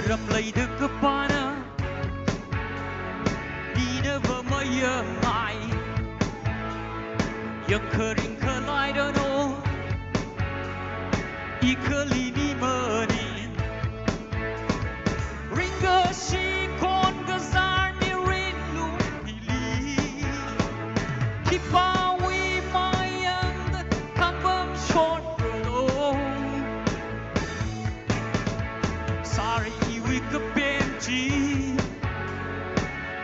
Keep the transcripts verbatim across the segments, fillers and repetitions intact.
Ramleida kapana, nina va mayāngai. Yangkharing khalaida no, i kali ni maning. Ringkashi khon kazar mirin lungpili. Khipāwui mayāngda khangpam shot rolo. Sāra iwui kapen chi,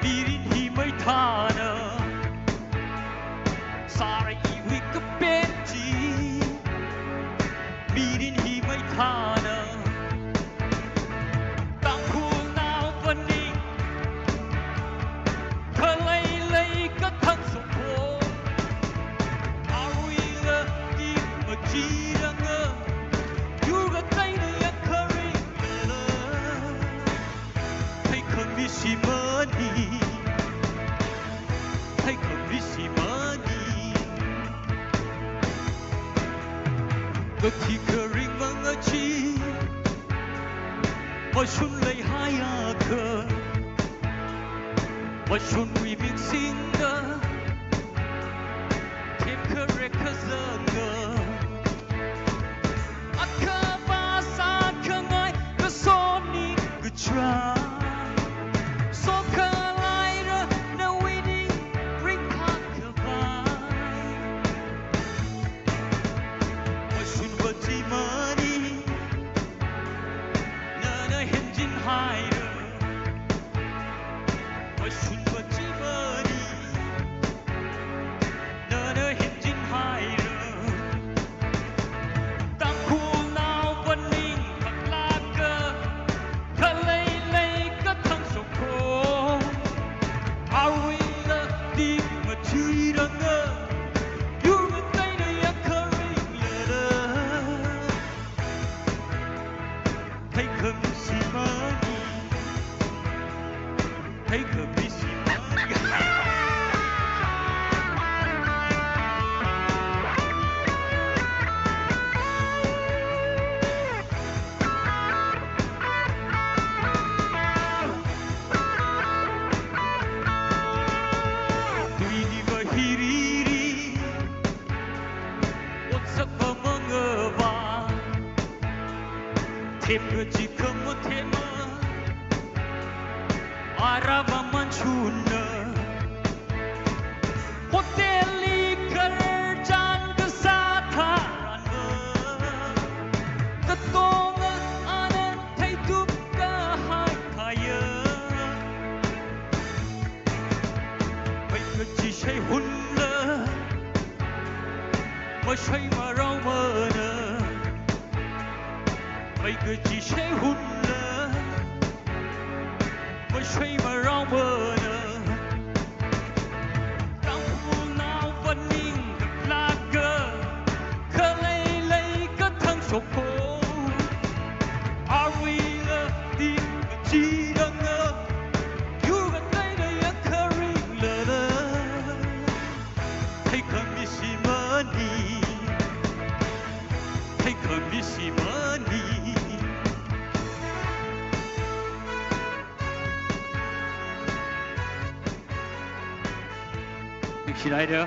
mirin hi maithāna. Sāra iwui kapen chi, mirin hi maithāna. Tangkhulnao phaning, khaleilei kathang sokho. Aruila tik machiranga, yur kateina yangkharinglala. Theikhami shimānei, theikhami shimānei. Kathi kharing mangachee, mashun leihaiakha, mashunwui mik singda, themkharek kazanga. Akhava sākhangai kasoni kachā. Sokhalaira nawui ning ringphākhavai. Mashunva chi maning, nana henjinhaira. Mashunva chi maning, nana henjinhaira. Tangkhulnao phaning phaklāka, khaleilei kathang sokho. Aruila tik machiranga, yur kateina yangkharinglala. Theikhami shimānei, theikhami shimānei. Tuini va hiriri, otsak va mangava. Themkachi khamu thema, ara va manchunna. Hotel li khararchan kasā tharanva, katonga ana theitup kahai khaya. Mei kachi shei hunla, mashei marao mana. Mei kachi shei hunla, mashei marao mana. Tangkhulnao phaning phaklāka, khaleilei kathang sokho. Aruila tik machiranga, yur kateina yangkharinglala. Theikhami shimānei, theikhami shimānei. Ningshihaira.